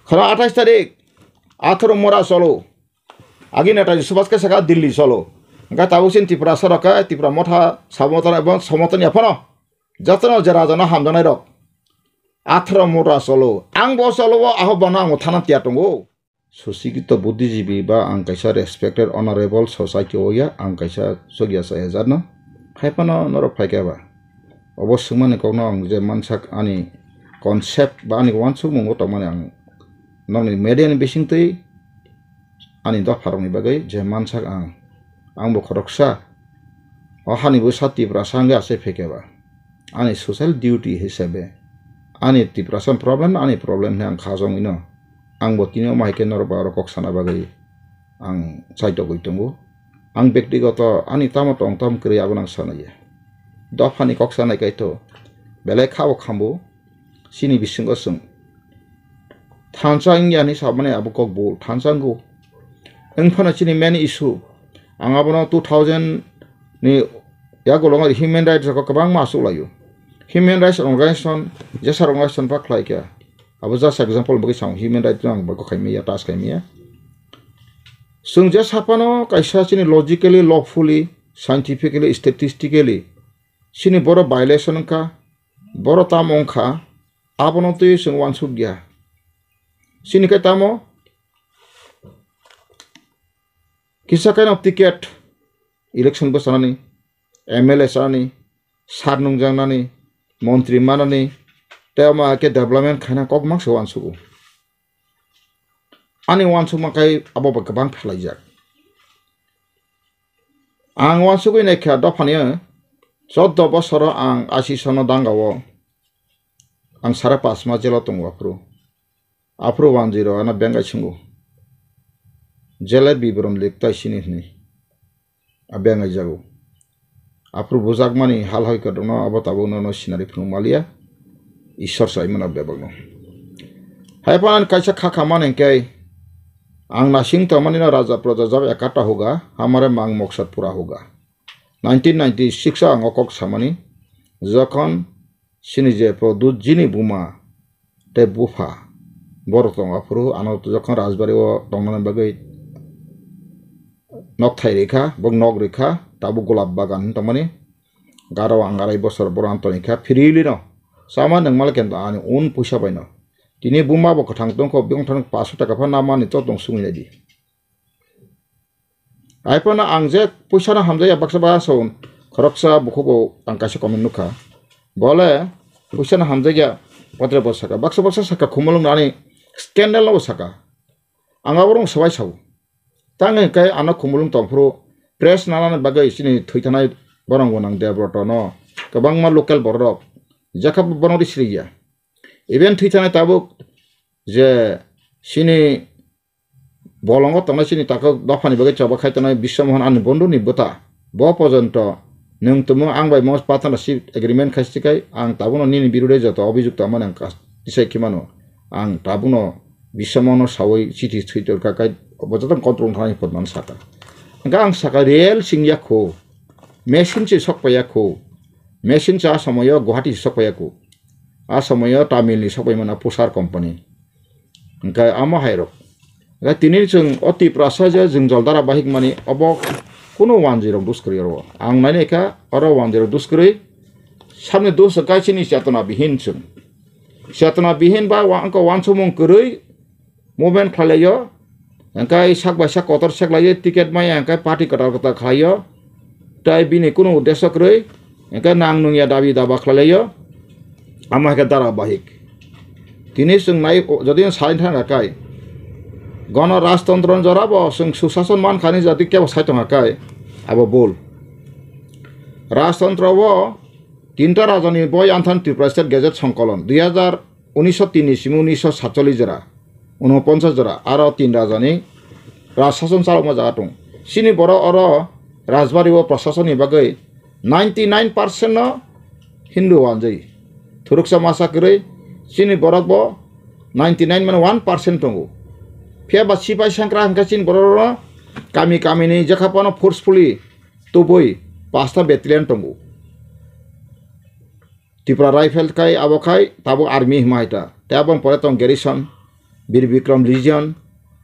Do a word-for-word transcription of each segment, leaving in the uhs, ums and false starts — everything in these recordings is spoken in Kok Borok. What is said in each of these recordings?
Khana athais tarik, atharo mora cholo. Agi Netaji Subhash khe saka Delhi cholo. Hwnkhe tabuk chini Tiprasa rok khe Tipra Motha, Sabotana ebong Somotani aphano jotono je rajano hamjaknai rok. Atharo mora cholo. Ang bo cholo o, aho bono ang bo thana tiya tongo. Susikito buddhijibi ba ang kaisa respected honorable society o ya, ang kaisa chukya cha ejar no. Hai phano norok phai khe ba. Obo swngmani kokno ang je mansak ani concept ba ani uansukmungo tongmani ang nokni media ni bisingtwi ani dopharokni bagwi je mansak ang, ang bo khoroksa o hani bwsa Tiprasa wngwi achai phaikha ba ani social duty hisabe ani Tiprasa problem ani problem hinwi ang khajagwi no ang bo tini omo hai khe norok ba oro kok sana bagwi ang chaitogwi tongo. Ang bektigoto ani tamo tong tamo kwrwi abono ang sanaya. Dophani kok sanai kaito belai kha o khambo. Chini bisingo chwng thansa wngya hinwi samani abo kok bul thansa wngo. Wngphano chini main issue, ang abono two thousand ni yagulo human rights rok kwbangma achuk laio. Human rights organization, jesa organization ba khlai kha. Abo just example bagwi samo, human rights no ang bagwi khai maya, touch khai maya. Chwng jesa phano kaisa chini logically, lawfully, scientifically, statistically chini boro violation wngkha, boro tamo wngkha, abono twi chwng uansukya. Chini khe tamo kisa kaino ticket, election bwchanani, M L A chanani, sar nungjaknani, montri manani, tei omo hai khe development khaina kok mangsa uansugo. Ani uansukma khe abo bai kwbang pherlaijak. Ang uansugwi naikha dophani chordo bosoro ang I C S no dangao ang sare pas ma jelo tongo aphuru. Aphuru wanjwi rw ano bengai swngo. Jele biboron lik tai sini hwnwi. A bengai jago. Aphuru bujakmani hal hai kwdwkno abo tabuk nono sinari phunuk maliya. Ishwar saimano bebakno. Hai phano ani kaisa kha khamani hwnkhe ang nasing tongmani no raja praja jab ekata hoga, hamare mang moksad pura hoga. Nineteen ninety-six o ang o kok samani, jokhon chini je Pradyut jini buma tei bupha borok tongo, aphuru ano jokhon Rajbari o tongnani bagwi nokthai rikha, bo nok rikha, tabuk golap bagan wng tongmani, garo ang arai bosor boro ang tongikha, freely no chama nangmale kento ani own puisa bai no. Tini buma bo kwthang tongkho, biyong thang paanch sho taka pha namani to tong sungwi naidi. Hai phano ang je puisa no hamjakya baksa baksa khoroksa bukhugo ang kaisa comment nukha. Bole puisa no hamjakya, botre bo saka, baksa baksa saka, Khumulwng no ani scandal no bo saka. Ang aborok swbai sao. Tang hwnkhe ano Khumulwng tongphuru press nanani bagwi chini thwi thanai borok gwnang Debroto no kwbangma local borok rok jekha borok ri siriya. Even thwi thanai tabuk je chini bolongo tongnai chini takhuk dophani bagwi choba khai tongnai Biswamohan ani bondhuni bwta. Bo pojonto nwng tumung ang bai mo partnership agreement khai sikai ang tabukno nini birude joto obhijukto amani ang kas-, tisai khimano. Ang tabukno Biswamohanno sawi chithi thwi torkha kai bo joto control thani photmani saka. Hwnkhe ang saka real singya kho. Machine se sokpaiya kho. Machine se a somoyo Guwahati se sokpaiya kho. A somoyo Tamil ni sokpaimano Pusar company. Hwnkhe amo hai rok. Hwnkhe tini chwng o Tiprasa je jwngjal dara bahik mani obo kuno wanjwi rok dus kwrwi oro. Ang nai nai kha oro wanjwi rok dus kwrwi. Samni dus wngkha chini chetona bihin chwng. Chetona bihin ba wa-, wngkha wansukmung kwrwi movement khlai laio. Hwnkhe sak bai sak kotor sek laio, ticket maya hwnkhe party kwtal kwtal khlaio. Tai bini kunu uddesyo kwrwi, hwnkhe nang nungya dabi daba khlai laio. Amo hai khe dara bahik. Tini chwng nai, jodi salai thang kha kai, gono rajtontro ni jora bo chwng susason man kha ni jati kebo sai tong kha kai, abo bul. Rajtontro o tinta rajani boi anthan Tripura State Gazette songkolon dui hajar unisho tin ni simi unisho satchollish jora, unoponchas jora, aro tin rajani rajsason chalokma jaga tong. Chini borok oro rajbari o prasasonni bagwi ninety nine percent no Hindu wanjwi. Thuruksa masa kwrwi chini borok bo ninety nine mane one percent tongo. Phiya ba sipai sangkra hwnkhe chini borok rok kami kami ni jekha phano forcefully tubui pasta battalion tongo. Tripura Rifle khai abo khai tabuk army hima hai ta. Tei aboni pore tongo garrison, Bir Bikram Legion,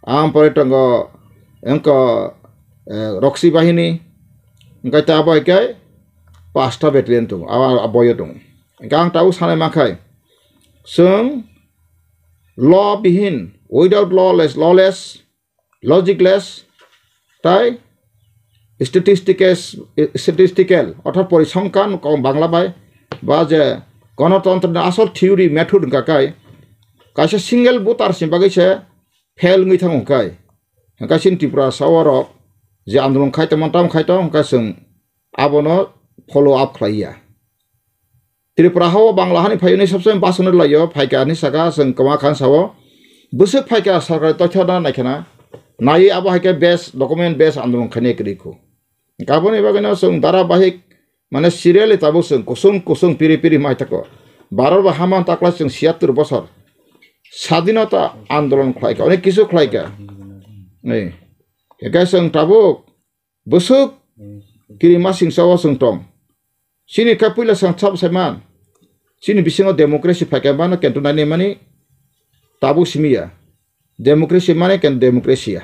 aboni pore tongo wngkha, eh, Roksi Bahini, hwnkhe tei abo hai khe pasta battalion tongo, abo, abo boyo tongo. Hwnkhe ang tabuk sanai mankhai, chwng law bihin, without lawless, lawless, logicless, tai statistics, statistical, orthat porisongkhan kok Bangla bai, ba je gonotontro ni asol theory method wngkha kai, kaisa single voter ni bagwi se fail wngwi thango kai. Hwnkhe chini Tripura sa o rok je andolon khai tongmani, tamo khai tong, hwnkhe chwng abono follow up khlai ya. Tripura ha o Bangla hani phaiwi sabsai basonwi laio, phaikha hinwi saka, chwng kwma khan sao. Bwswk phaikha, sarkari toithorna naikhana. Naiwi abo hai khe base, document base andolon khainai kwrwi kho. Aboni bagwino chwng dharabahik, mane serially tabuk chwng kusung kusung piri piri mai tako. Bharat bo haman takla chwng siyattur bosor sadinota andolon khlaikha, onek kisu khlaikha. Ei, hwnkhe chwng tabuk bwswk kirimasingsa o chwng tong. Chini khe puila chwng sabo saiman. Chini bisingo democracy phaikha mano kentu nainai mani tabuk simi ya. Democracy mane ken democracy ya.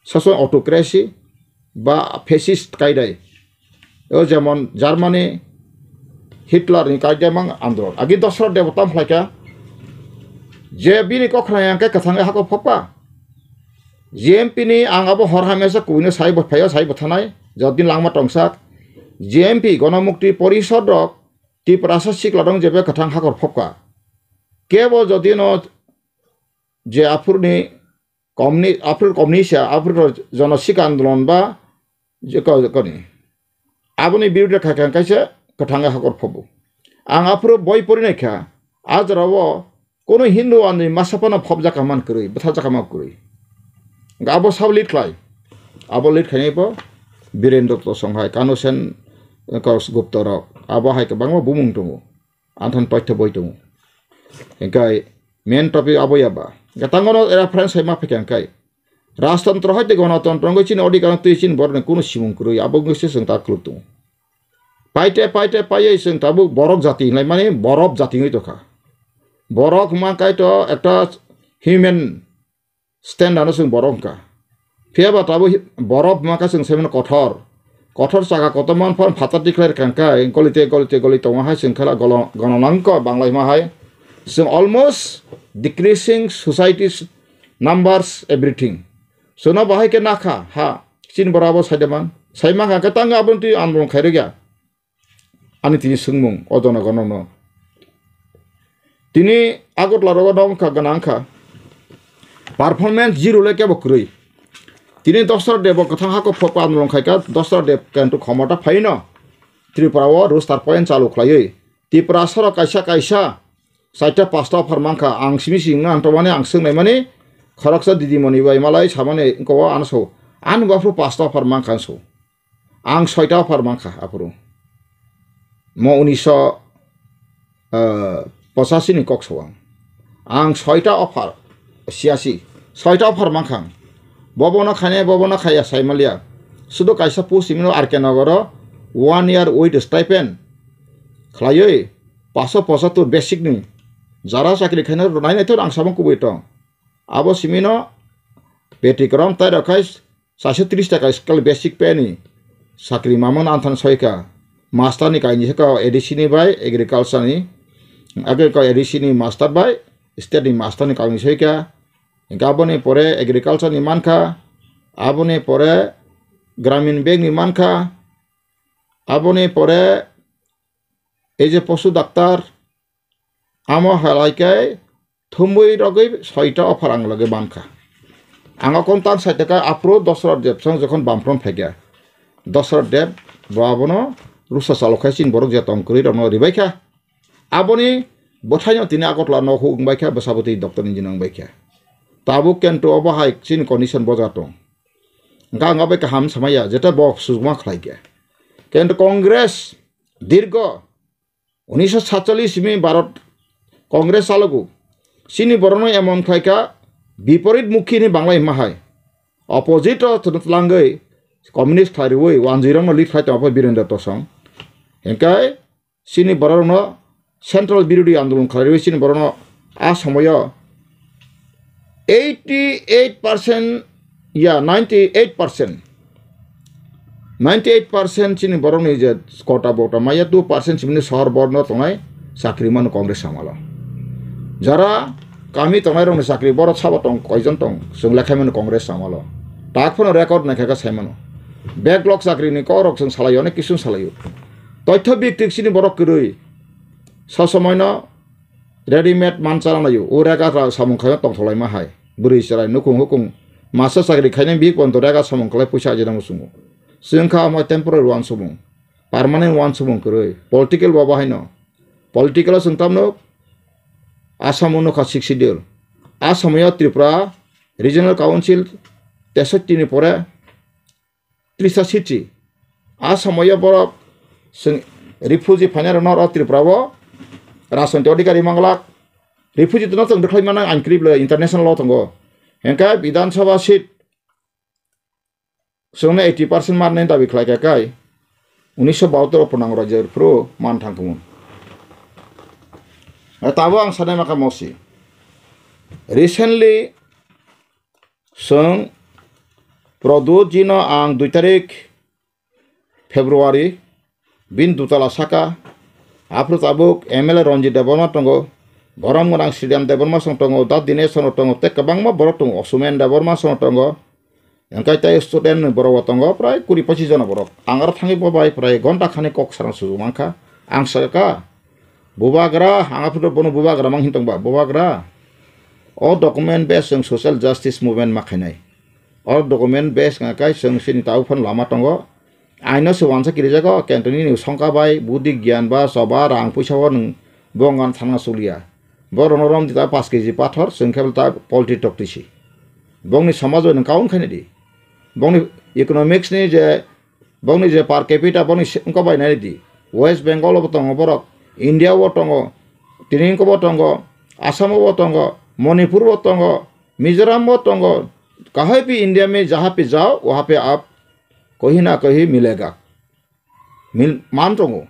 Sasong autocracy ba fascist kaidai. O jemon Germany, Hitler ni kaidai mang andolon. Agi dosra debota phlaikha. Je bini kok khna yang khe kwthang hako phokpa. G M P ni ang abo hor hamya se kuino sai bo phaio, sai bo thanai, jotdin langma tongsak. G M P Gonomukti Porishod rok Tiprasa sikla rong jebe kwthang hakor phokka. Kebo jotdino je aphurni komni, aphur komni sa, aphur jono sika andolon ba je ko-, koni. Aboni birude kha kha kaisa kwthang hakor phobu. Ang aphuru boi pori nai kha, a jorao Kono Hindu ani masa phano phobjak man kwrwi, bwtharjak man kwrwi. Hwnkhe abo sabo lead khlai. Abo lead khainai bo Birendra Tosong hai, Kanu Sen, eh, Kos Gupta rok. Abo hai kwbangma bumung tongo. Anthan paitha boi tongo. Hwnkhe main topic abo ya ba. Hwnkhe tangono reference hai ma phikha hwnkhe. Rajtantro hai tei gonotontro wngwi chini odhikar twi chini borokni kunu simung kwrwi, abo wngwi se chwng ta kwlwk tongo. Paite, paite, paiwi chwng tabuk borok jati hinlai mani borok jati wngwi tongkha. Borok hwnma kaito ekta human standard no chwng borok wngkha. Phiya ba tabuk hi-, borok hwnma khe chwng sai mano kothor. Kothor chaka kotorma phano phatar tikhlai rwkha hwnkhe goli te, goli te, goli tongo hai chwng khe la golo-, gononangko Bangla hima hai. Chwng almost decreasing society's numbers, everything. Chwngno bahai khe nakha ha. Chini borok abo saida man. Sai mankha khe tang aboni twi andolon khairokya. Ani tini swngmung o jonogonono. Tini Agartala rogo no wngkha gwnang kha. Performance zero le kebo kwrwi. Tini Dosra Deb bo kwthang hako phokpa andolon khaikha, Dosra Deb kentu khomota phaino Tripura o roster point chalu khlaiwi. Tripura sorok kaisa kaisa chaita pasta offer mankha, ang simi singno ang tomani ang swngnaimani khoroksa didimoni bai malai samani wngkha ano so. Ani bo aphuru pasta offer mankha so. Ang soita offer mankha aphuru. Mo unisho, eh, pochasi ni kok so ang. Ang soita offer, siyasi, soita offer mankha ang. Bobono khainai, bobono khaiya saimalia. Sudo kaisa post imino R K Nogoro one year with stipend khlaiwi paso pochatur basic ni jara chakri khaina nainai to ang samung kubui tong. Abo simino betikrom tai rok khai chairso tris taka skal basic pay ni chakri mamon anthan soika. Master ni kaini saka A D C ni bai agriculture ni, age ko A D C ni master bai state ni master ni kaini soika. Hingke aboni pore agriculture ni mankha, aboni pore Gramin Bank ni mankha, aboni pore ei je posu daktar, amo halai khe thumui rogwi soita offer ang loge mankha. Ang o kontang saitaka aphuru Dosra Deb song jokhon Bamfront phaikha. Dosra Deb bo abono rusa chalo khai chini borok je tong kwrwi rokno ribaikha. Aboni bwthaino tini Agartala nokhuk wngbaikha, bwsabwtwi doctor engineer wngbaikha. Tabuk kento obo hai chini condition boja tong. Hwnkhe ang abo kaham samaya, jeta bo sujuma khlaikha. Kento Congress dirgo unisho satchallis simi Bharat Congress chalogo. Chini borokno emon khlaikha, biporit mukhi hinwi Bangla hima hai. Opposite o twlangwi communist khlai rwui wanjwi rokno lead khlai tongma Birendra Tosong. Hingkhe chini borokno central birodi andolon khlai rwui chini borokno A somoyo eighty eight percent ya ninety eight percent, ninety eight percent chini borokni je kota bota maya two percent chini sohor borno tongnai chakri mano Congress amalo. Jara kami tongnai rokni chakri borok sabo tong koijon tong chwng lekhai mano Congress amalo. Tak phano record naikha khe sai mano. Backlog chakri ni kok rok chwng salai onek kisu salai o. Toitho biktik chini borok kwrwi. Sosomoino readymade man chana laio. O rega samung khaino tongthok laima hai. Bwrwi chwrai nukhung hukung masa chakri khainai bihik ponto rega samung khlai puisa ajina muchungo. Chwng kha omo temporary uansukmung, permanent uansukmung kwrwi. Political bo bahaino. Political o chwng tamno Assam o nukha Sixth Schedule. A somoyo Tripura Regional Council tesotti ni pore trisa city. A somoyo borok chwng refugee phainai rokno oro Tripura o rajnoitik adhikari manglak. Refugee no chwng rwkhlai mano ain kwrwi bwle international law tongo. Hengkhe Bidhan Sabha seat chwngno eighty percent marnai dabi khlai kha kai unisho bahatter o pwnang rajya phuru man thang kumun. Tabo ang sanai maka mosi. Recently, chwng Pradyot jino ang dui tarik February, bini dutala saka, aphuru tabuk M L A Ranjit Debbarma tongo, borom gwnang Sridham Debbarma song tongo, Dat Dinesh song tongo, tei kwbangma borok tongo, Osumen Debbarma song tongo, hingke tei student ni borok bo tongo, prai kuri pochis jona borok. Ang aro thangwi bo bai prai gonta khani kok sarang sujuk mankha. Ang sakha, "Bubagra," ang aphuru bono Bubagra mang hin tongba, "Bubagra, o document base chwng social justice movement ma khainai. O document base wngkha kai chwng chini tabuk phano lama tongo." Aino se wansa kirijago, kentoni ni songka bai, budi giyan ba, choba, rang puisa o nwng bo wngkha thangna chuliya. Borokno rom di ta paanch K G pathor, chwng khe ta polti tokti si. Bongni samaj bai nwng kaun khaina di. Bongni economics ni je, bongni je per capita, bongni se-, wngkha bai nai di. West Bengal o bo tongo borok, India o tongo, tini wngkha bo tongo, Assam o bo tongo, Manipur o tongo, Mizoram o tongo, kahai pi India mein jaha pi jao, waha pe aap kahin na kahin milega. Mil-, man tongo.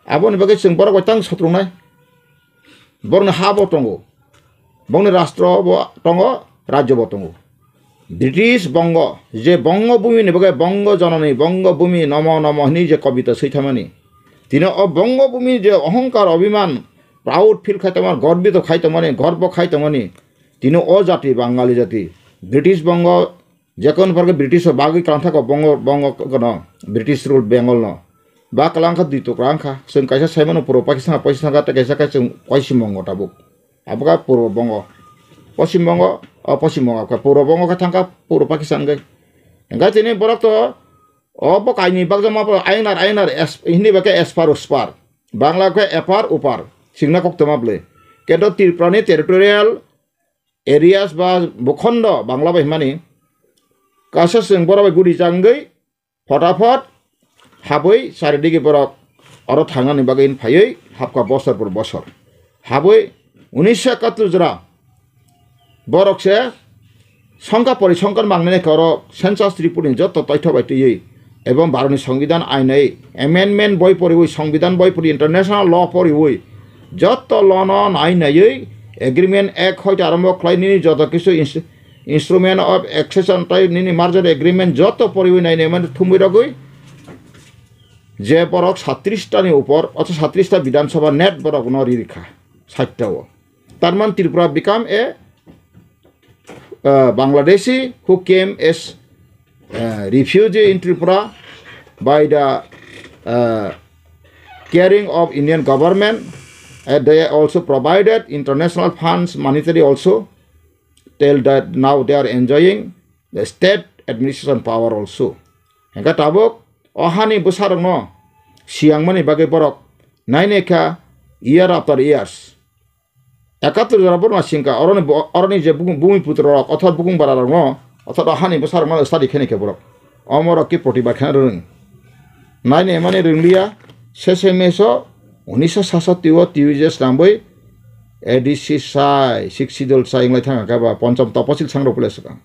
Aboni bagwi chwng borok bai tang sotrungnai. Borokni ha bo tongo. Borokni rastro bo tongo, rajyo bo tongo. British Bongo, je Bongo Bhumi ni bagwi Bongo Jononi, Bongo Bhumi Nomo Nomo hwnwi je kobita swithamani. Tini o Bongo Bhumi je ohongkar, obhiman, proud feel khai tongmani, gorbito khai tongmani, gorbo khai tongmani. Tini o jati, Bangali jati. British Bongo Jekon parke British o bagwi kalang thaka bongo, bongo kono British rule Bengal no. Ba kalang kha dui tukra wngkha. Chwng kaisa saimano puro Pakistan, Pakistan kha tei kaisa kha chwng Poschim Bongo tabuk. Abo kha puro bongo. Poschim Bongo, o Poschim Bongo kha puro bongo kha thangkha puro Pakistan gai. Hingkha tini borok to o bo kaini bakjama bo I N R, I N R, as-, hindi ba khe aspar uspar. Bangla khe epar upar. Singna kok toma bwle. Kento Tripura ni territorial areas ba bukhondo Bangla bai hwnmani, kaisa chwng borok bai guri changwi photapot habwi charidigi borok oro thangnani bagwi phaiwi hapkha bosor por bosor. Habwi unisho ekattor jora borok se songkha pori songkha mangnani khe oro census report ni joto toitho bai twiwi ebong Bharatni Songbidan ainai amendment boi poriwi, Songbidan boi pori, international law poriwi, joto law no nai naiwi agreement act hoite arombo khlai nini joto kisu ins-, instrument of accession tei nini merger agreement joto poriwi nai nai mani thumwi rogwi je borok satris ta ni upor, otho satris ta Bidhan Sabha net borok no ririkha sait ta o. Tarman Tripura become a uh, Bangladeshi who came as uh, refugee in Tripura by the uh, caring of Indian government. Uh, they also provided international funds, monetary also, till that now they are enjoying the state administration power also. Hingke tabuk o hani bwsarokno siyangmani bagwi borok nainai kha year after years. Ekattor jora borma singka, oroni bo-, oroni je bung-, bumiputro rok, othor bukung bara rokno, othor o hani bwsa rokno study khaini khe borok. Omo rok ki protibad khaina rwng. Naini emani rwngliya, sese meso, unisho sasatti o T U J snambwi A D C sai, Sixth Schedule sai wnglai thangkha ba, ponchom toposil sangrok pule swkang.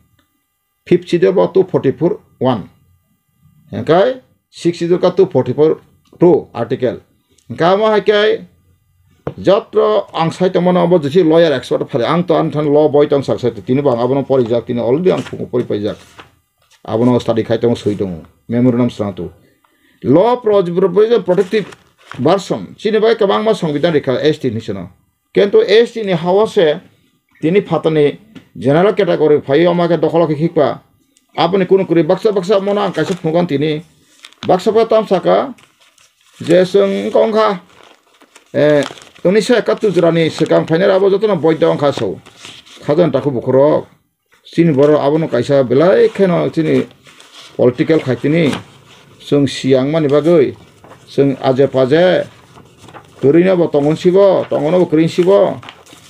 Fifth Schedule bo two forty-four one. Hingkai Sixth Schedule ka two forty-four two article. Hingka amo hai kai Jotro ang sai tongmano abo jesi lawyer expert phari. Ang to ang than law boi tong sak sai tini bo ang abono porijak, tini already ang phungo pori paijak. Abono study khai tongo, soi tongo. Memorandum srang tu. Law pro-, pro-, pro-, protective version. Chini bai kwbangma songbidan rikha S T ni sino. Kintu S T ni hawa se tini phatani general category phai oma khe dokholo khe hikpa. Aboni kunu kuri baksa baksa mono ang kaisa phunukan tini. Baksa baksa tam saka je chwng wngkha, eh, unisho ekattor jorani swkang phainai abo jotono boido wngkha so. Khajana takhu bukhurok. Chini borok abono kaisa belai kheno chini political khaitini. Chwng siyang mani bagwi chwng aje paje kwrwino bo tongon sibo, tongono bo kwrwin sibo.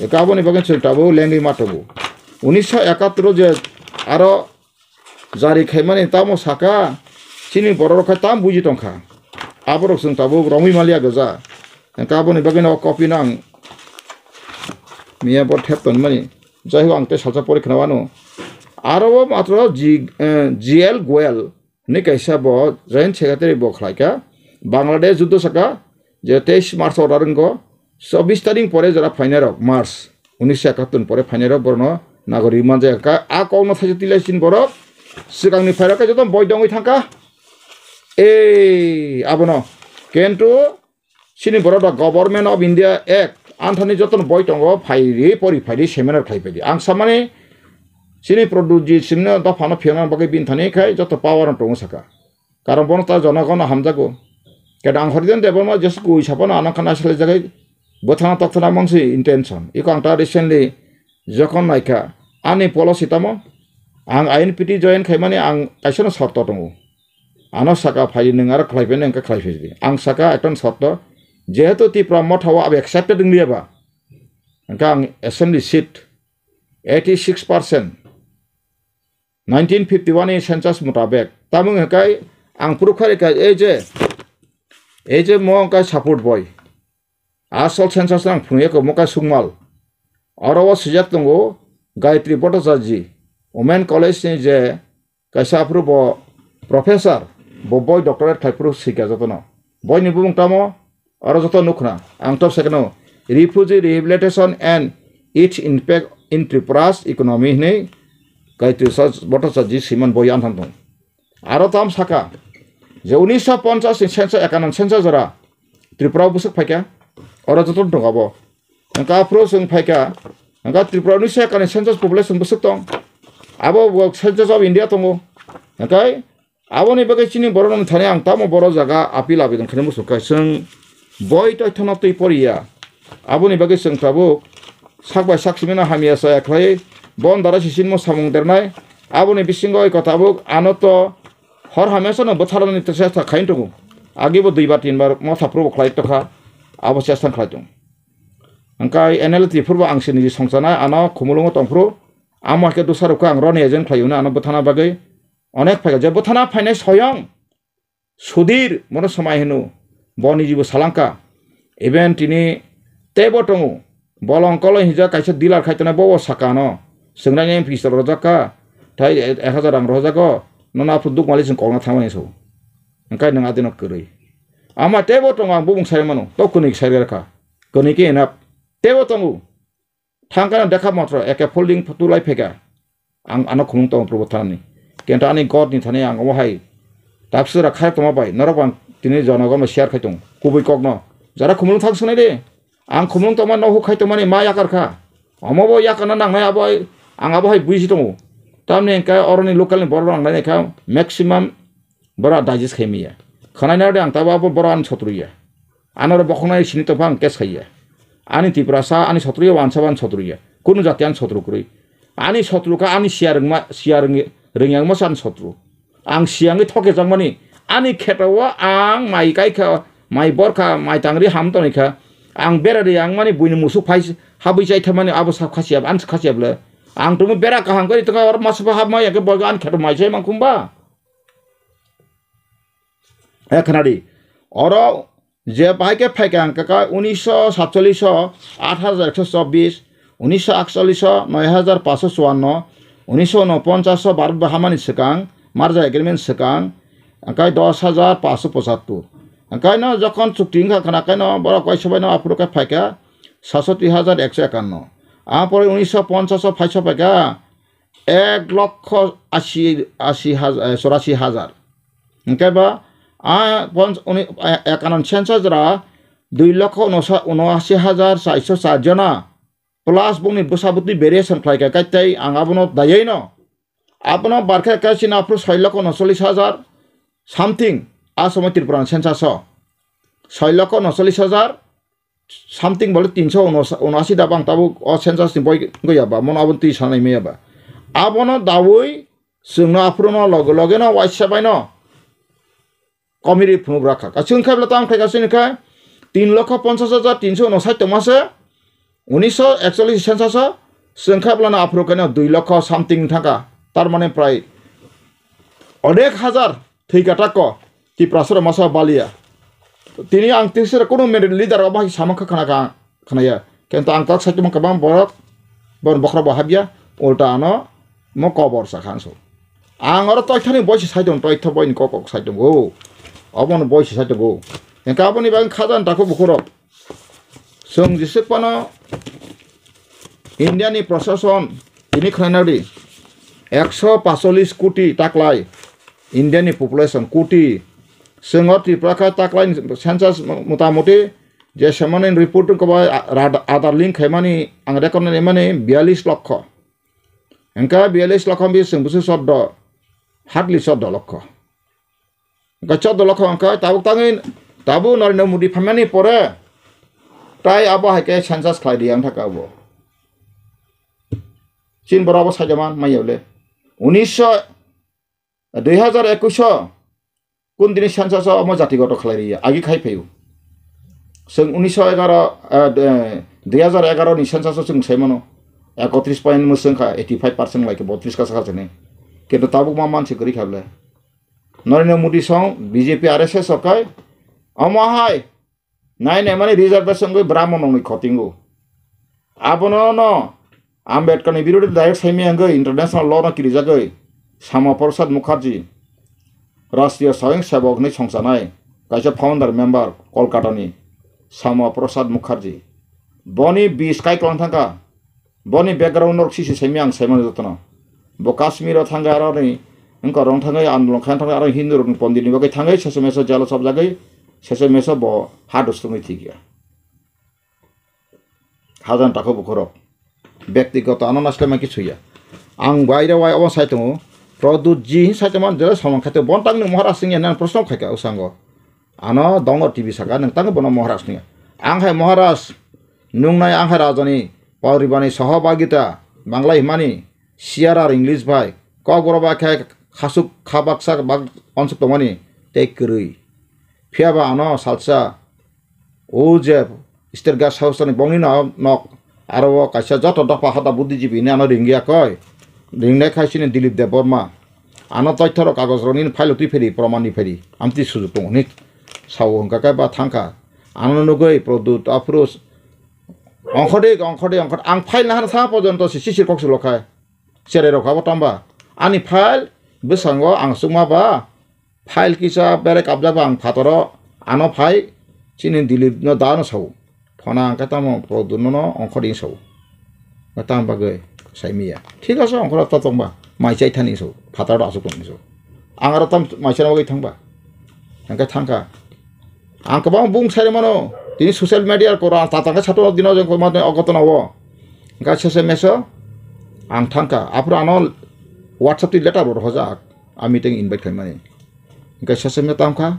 Eka aboni bagwi chwng tabuk lengwi ma tongo. Unisho ekattor o je aro jari khaimani tamo saka, chini borok rok khai tam buji tongkha. Aborok chwng tabuk romwi maliya goja. Eka aboni bagwi no copy no ang miya bo thep tonmani. Jai ho, ang tei salsa pori khna wano. Aro o matro G-, eh, G L Goel ni kaisa bo joint secretary bo khlai kha. Bangladesh juddo saka je teis March order wngko, chobbish tarik pore jora phainai rok March unisho ekattor pore phainai rok borno nagorik manjak kha. A kok no thaisa tilai sin borok swkang ni phairok khe joto boi dongwi thangkha. Ei abono kintu Chini borok da Government of India Act anthani jotono boi tongo, phaidi, pori phaidi, seminar khlai phaidi. Ang samani chini Pradyut ji chini dophano phiyokna bagwi bini thani khai joto power no tongo saka. Karon bono ta jonogono hamjago. Keda ang Harijan Debbarma jesu kui sapano ano khana salai jagai bwthana tokthana mangsi intention. Iko ang ta recently jokhon naikha ani policy tamo ang I N P T join khaimani ang kaisano sorto tongo. Ano saka phai nwng aro khlai phai nwng khe khlai phai di. Ang saka ekdom sotto. Jehetu Tipra Motha o abo accepted wng liya ba. Hwnkhe ang assembly seat eighty six percent, nineteen fifty one ni census mutabek. Tamo hwnkhe ang proof khai kha ei je, ei je mo hwnkhe support boy. Asol census ang phunukya khe mo khe Sukmal. Oro o swijak tongo Gayatri Bhattacharya ji, Women College ni je kaisa aphuru bo professor, bo boi doctorate khai phuru sikha jotono. Boini bumung tamo? Oro joto nukhna. Ang top second o, Refugee Rehabilitation and Its Impact in Tripura's Economy hinwi Gayatri Sa-, Bhattacharya ji siman boi anthang tong. Aro tam saka je unisho ponchas ni census, ekanon census jora Tripura o bwswk phaikha, oro joto tong abo. Hwnkhe aphuru chwng phaikha, hwnkhe Tripura ni se kani census population bwswk tong. Abo bo Census of India tongo. Hwnkhe aboni bagwi chini borok rokni thani ang tamo borok jaga appeal abedan khainai muchung kha chwng boi toithano twi poriya. Aboni bagwi chwng tabuk sak bai sak simi no hamya chaya khlai bon dara sisinmo samung dernai. Aboni bisingo oi kha tabuk ano to hor hamya no bwtharnani chesta khai tongo. Agi bo dui bar tin bar motha phuru bo khlai tokha. Abo chesta khlai tong. Hwnkhe N L T phuru bo ang se niji songchanai ano khumulwngo tongphuru, amo hai khe dusarok khe ang roni agent khlai hwnwi ano bwthana bagwi onek phaikha. Je bwthana phainai soyong Sudhir, bono swmai hwno, bo nijibo salangkha. Even tini teibo tongo, bolong koloi hinjak kaisa dealer khai tongnai, bo bo saka ano, chwngnaini M P rojak kha, thai ek hajar rang rohorjago, nono aphuru dukmali chwng kokna thangmani so. Hwnkhe nwng adino kwrwi. Ama teibo tongo, ang bubung sai mano, to kwnwi sai rwkha. Kwnwi khe enough. Teibo tongo. Thangkheno dekha motro eke folding tulai pheka. Ang ano khumung tongo Probo thanani. Kento ani God ni thani ang omo hai tapsira khai tongma bai norok ang tini jonogon bai share khai tongo. Kubui kokno. Jara khumulung thang swnai de. Ang khumulung tongma nohuk khai tongmani ma yakar kha. Omo bo yakarna nangnai abo hai, ang abo hai buisi tongo. Tamni hwnkhe oroni local ni borok nangnai kha maximum Borok digest khai maya. Khwnai nai de ang tabo abo borok ani sotru ya. Ano ro bokhok nai sini tongpha ang case khai ya. Ani Tiprasa ani sotru ya, wansa bo ani sotru ya. Kunu jati ani sotru kwrwi. Ani sotru kha ani siya rwngma, siya rwng-, rwngya wngma se ani sotru. Ang siyangwi thoke jakmani. Ani kheto o ang mai kai kha, mai bor kha, mai tangri ham tonwi kha. Ang bera ri ang mani buini musuk phai habwi chai thamani abo sa khasiya, ani khasiya bwle. Ang tumu bera kaham kari tongkha oro masa pha hap maya khe boigo ani kheto mai chai mangkhumba. He khwnadi, oro je bahai khe phaikha hwnkhe kha unisho satchollish o aat hajar ekso chobbish, unisho aatchollish o noi hajar panchsho chuanno, unisho unoponchash o Bharat bai hamani swkang, merger agreement swkang, hwnkhe dos hajar panchsho pochattor. Hwnkhe no jokhon chukti wngkha khna khe no borok kaisa bai no aphuru khe phaikha, sasoti hajar ekso ekanno. Apore unisho ponchash o phaisa phaikha ek lokho asi, asi hajar, eh, chorasi hajar. Hingke ba a pon-, uni, eh, ekanon census ra dui lokho unosa-, unoasi hajar chaiso char jona plus bongni bwsa bwtwi variation khlaikha, kaitai ang abono dayaino. Abono barkhe khe chini aphuru soi lokho unocholish hajar something, a somoi Tripura ni census o. Soi lokho unocholish hajar something bole tinso unoasi da bang tabuk o census ni boi wngya ba, mono aboni twi sanai maya ba. Abono dawi chwngno aphuru no loge loge no waisa bai no komiri phunuk rakha. Kaisa wngkha bole tamo khe kaisa wngkha tin lokho ponchash hajar tinso unosait tongma se. Unisho ekcholish census o chwng kha bolano aphuru kaino dui lokho something thangkha, tar mane prai onek hajar thwikha tako Tiprasa rok masa balia. Tini ang tisira kunu leader rok bahai samang kha khana kha, khanaya. Kento ang kok saichung kabang borok, bon bokhorok bo habya, ulta ano mo kobor sa khan so. Ang oro toithani boisi saichung, toitho boini kok kok saichung go. Obono boisi saichung go. Engka aboni bagwi khajan takhu bukhurok. Chwng jeswk phano India ni prosason tini khwlaina di ekso pacholis koti taklai India ni population koti. Chwng o Tripura kha taklai census motamuti je semani report wngkha bai Aadhaar link khaimani ang record naimani biyalis lokho. Engka biyalis lokho bi chwng bwswk choddo, hardly choddo lokho. Hingke choddo lokho hingke tabuk tangwi tabuk Narendra Modi phaimani pore tai abo hai khe census khlai di ang thaka abo. Chin borok abo saida man maya le. Unisho, dui hajar ekush o kun dini census o omo jatigoto khlai riya agi khai phaio. Chwng unisho egaro, eh, de-, dui hajar egaro ni census o chwng sai mano ekotris point mwswng kha, eighty five percent bai khe botris kasa kha chini. Kintu tabuk ma mansi kwrwi kha bole. Narendra Modi song B J P R S S o kai omo hai nai nai mani reservation goi Brahmo nongni khotingo. Abono no Ambedkar ni birodhi direct saimi hwngwi international law no kirijagwi Sama Prasad Mukherjee, Rashtriya Swayam Sevak hwnwi songchanai kaisa founder member Kolkata ni Sama Prasad Mukherjee. Boni bis kai kwlang thangkha. Boni background norok sisi saimi ang saimano jotono. Bo Kashmir o thangwi aro ni wngkha rong thangwi andolon khaina thangwi aro Hindu rokni pondit ni bagwi thangwi sese meso jalo chopjagwi sese meso bo ha dustungwi thikya. Hajan takho bukhorok. Bektigoto ano naisle maki suya. Ang baire wai obo sai tongo. Produt ji hin sai tongma jera samang khaito bon tangni Maharaj singya nan proshno khaika usango. Ano dongo T V saka nang tangwi bono Maharaj singya. Ang hai Maharaj nungnai ang hai rajani poribani soho bagita Bangla himani C R R English bai kokborok bai khe khasuk kha baksa bak onsuk tongmani tei kwrwi. Phiyaba ano salsa o je state guest house ni bongni no nok aro o kaisa joto dopha hoda buddhijibi ni ano ringya koi. Ringnai khai sini Dilip Debbarma. Ano toithorok kagojrokni file twi pheri, proman ni pheri. Amtwi sujuk tongo hwnwi sao hwnkha khe ba thangkha. Ano nugwi Pradyut aphuru ongkhodik, ongkhodik, ongkhodik. Ang file nahar sa porjonto si sisir kok sulo khai. Cherai rok abo tamba. Ani file bwskango ang chukma ba file kisa berek kabjak ba ang phataro ano phai chini Dilip no da no sao. Phone ang khe tamo Pradyut no ongkhor ring sao. Tamo bagwi sai miya. Thik ase ongkhor ta tongba. Mai chai thani sao. Phatar asuk tong sao. Ang aro tam mai chana bagwi thangba. Hingke thangkha. Ang kwbang bung sai mano. Tini social media kora tata khe sato dino jeng koma ogotono o. Hingke sese meso ang thangkha. Aphuru ano WhatsApp twi letter bo rohojak. A meeting invite khaimani. Hingke sese me tamkha.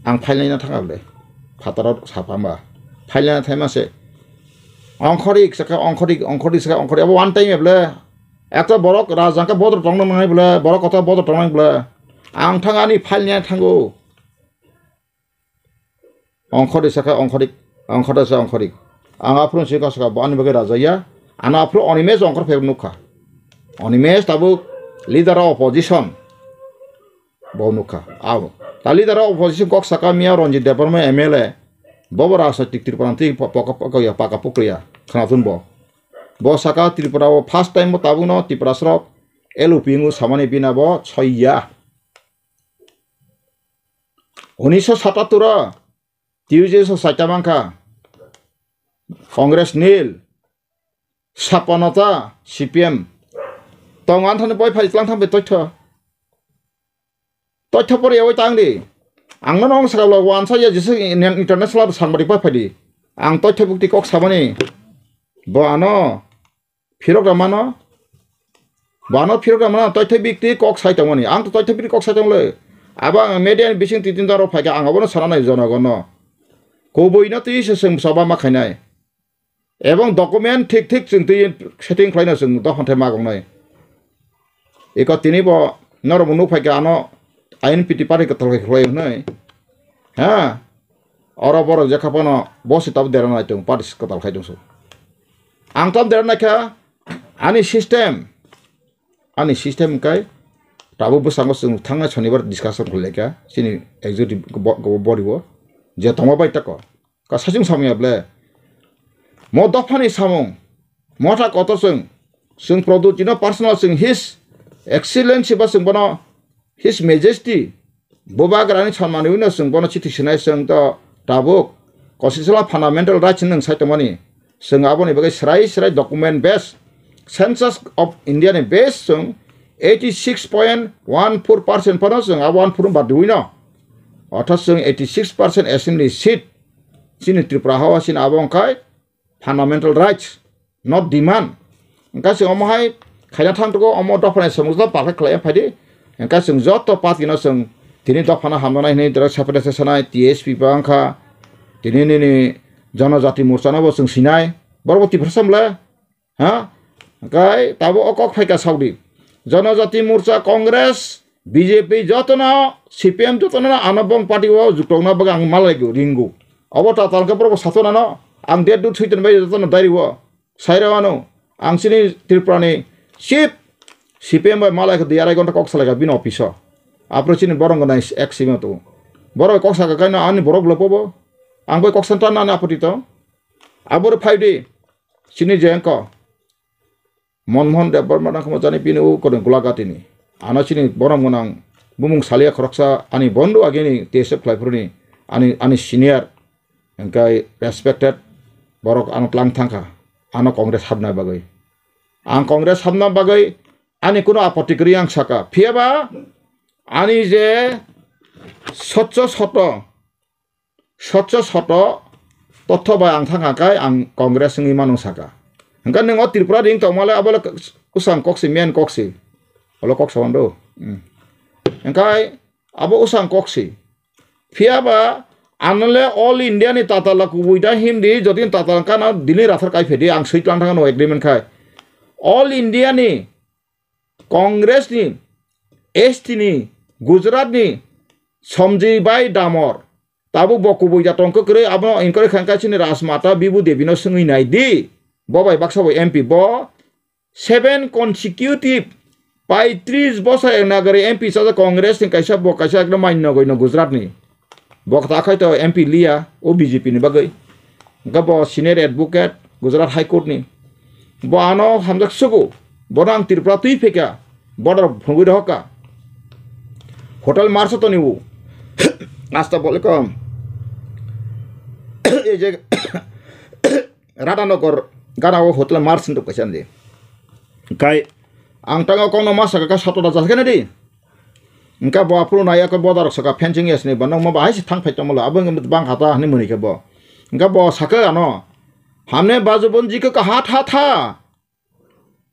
Ang phailnaina thangkha bole. Phataro sapamba. Phailnaina thaima se. Ongkhorik saka ongkhorik, ongkhorik saka ongkhorik. Abo one time bole. Ekta borok rajangkha bodor tongna nangnai bole. Borok kota bodor tongnai bole. Ang thang ani phailnaina thango. Ongkhordi sakha ongkhordi, ongkhordi sakha ongkhordi. Ang aphuru si kok sakha bo ani bagwi rajaya. Ano aphuru Animesh ongkhor phai nukha. Animesh tabuk leader of opposition. Bo nukha. Abo. Ta leader of opposition kok sakha miya Ranjit Debbarma M L A. Bobo rajnitik Tripura twi paka paka ya paka pukriya. Khanathun bo. Bo sakha Tripura o first time bo tabukno Tripura srok L O P wngo samani bina bo soiya. Unisho satattor o T U J S o saita mankha. Congress nil, Sapanata, C P M. Tong anthani poi phai tlang thang bai toitho. Toitho pori yawai tang di. Ang no nong sakabla wansa ya jisuk Indian international sangbadik pai phai di. Ang toitho bukti kok sabani. Bo ano phirok da mano. Bo ano phirok da mano toitho bikti kok sai tongmani. Ang to toitho bikti kok sai tong le. Abo ang media ni bising titin daro phaikha ang abono sana nai jonogono. Kubui no twi se seng soba ma khainai. Ebong document thik thik chwng twi setting khlaino chwng dophani thai magongnai. Eko tini bo norok bo nukphai kha ano I N P T party kwtal khai khlai hwnwi. Ha? Oro borok jekha phano bo se tabuk dera nai tong party kwtal khai tong so. Ang tam dera nai kha ani system. Ani system kai tabuk bwskango chwng thangnai shonibar discussion khlai kha chini executive bo-, bo-, body o je tongma bai tako. Ka sachung samya ble. Mo dophani samung. Motha kotor chwng. Chwng Pradyot chino personal chwng His Excellency ba chwng bono His Majesty Bubagrani sanmani wino chwng bono chithi sinai chwng to tabuk constitutional fundamental rights nwng sai tongmani. Chwng aboni bagwi srai srai document base Census of India ni base chwng eighty six point one four percent phano chwng abo one four bad wino. Ortho chwng eighty six percent assembly seat chini Tripura hao chini abo wngkhai fundamental rights, not demand. Wngkha chwng omo hai khaina thang tugo omo dophani samung joto palhai khlai phai di. Wngkha chwng joto party no chwng tini dophano hamnanai hwnwi direct separate sanai T S P ba wngkha. Tini nini Janajati Morcha no bo chwng sinai. Borok bo Tiprasa mle? Ha? Kai tabo o kok phaika saudi. Janajati Morcha, Congress, B J P jotono, C P M jotono ano bong party o juktokna bagwi ang malaigo ringo. Obo tatal khe borok bo satonano ang date dut soitan bai jotono diary o. Sairo ano ang chini Tripura ni chief C P M bai malai khe dui arai gonta kok salai kha bini office o. Apro chini borong gonai ek simi to. Borok kok saka kaino ani borok lopo bo. Ang bai kok santa nani apoti to. Aboro five day. Chini je engko Monmohan Debbarma nangkukma jani bini u kono Golaghati ni. Ano chini borom gwnang bumung salia khoroksa ani bondo agini T S F khlaiphuru ni ani, ani senior hingkai respected borok ano tlang thangkha ano Congress habna bagwi. Ang Congress habna bagwi ani kuno apoti kwrwi ang saka. Phiyaba ani je sotcho soto Sotcho soto totho bai ang thang kha kai ang Congress wngwi mano saka. Hwnkhe nwng o Tripura ring tongmale abo le usang koksi, main koksi. Olo kok sawan do. Hmm. Hwnkhe abo usang koksi. Phiyaba ano le All India ni tatala kubui da himdi, jodi tatala kana dini rathar kai phedi ang swi tlang thang no agreement khai. All India ni Congress ni, S T ni, Gujarat ni Somji bai Damor. Tabuk bo kubui da tong kwkrwi, abono enquiry kha kha chini Rajmata Bibu Devi no swngwi nai di. Bo bai baksa bo M P bo seven consecutive paitris bosor nagari M P chajak Congress ni kaisa bo kaisa ekdom mainnogoi no Gujarat ni. Bo ta khai to M P liya, o B J P ni bagwi. Hwnkhe bo senior advocate Gujarat High Court ni. Bo ano hamjak sugo. Bono ang Tripura twi pheka. Border phungwi rohoka. Hotel Marsa toni u. Asta bolikom. Ei je Radhanagar gana o Hotel Mars hinwi kaisa andi. Kai ang tango kokno ma saka ka sato da jaskene di. Engka bo aphuru nai ako bodarok saka fencing yasni ba nokma bahai se thang phai tongmolo abo wngkha bang hata hinwi mwnwi khe bo. Engka bo saka ano hamne bajo bonji ko kaha tha tha.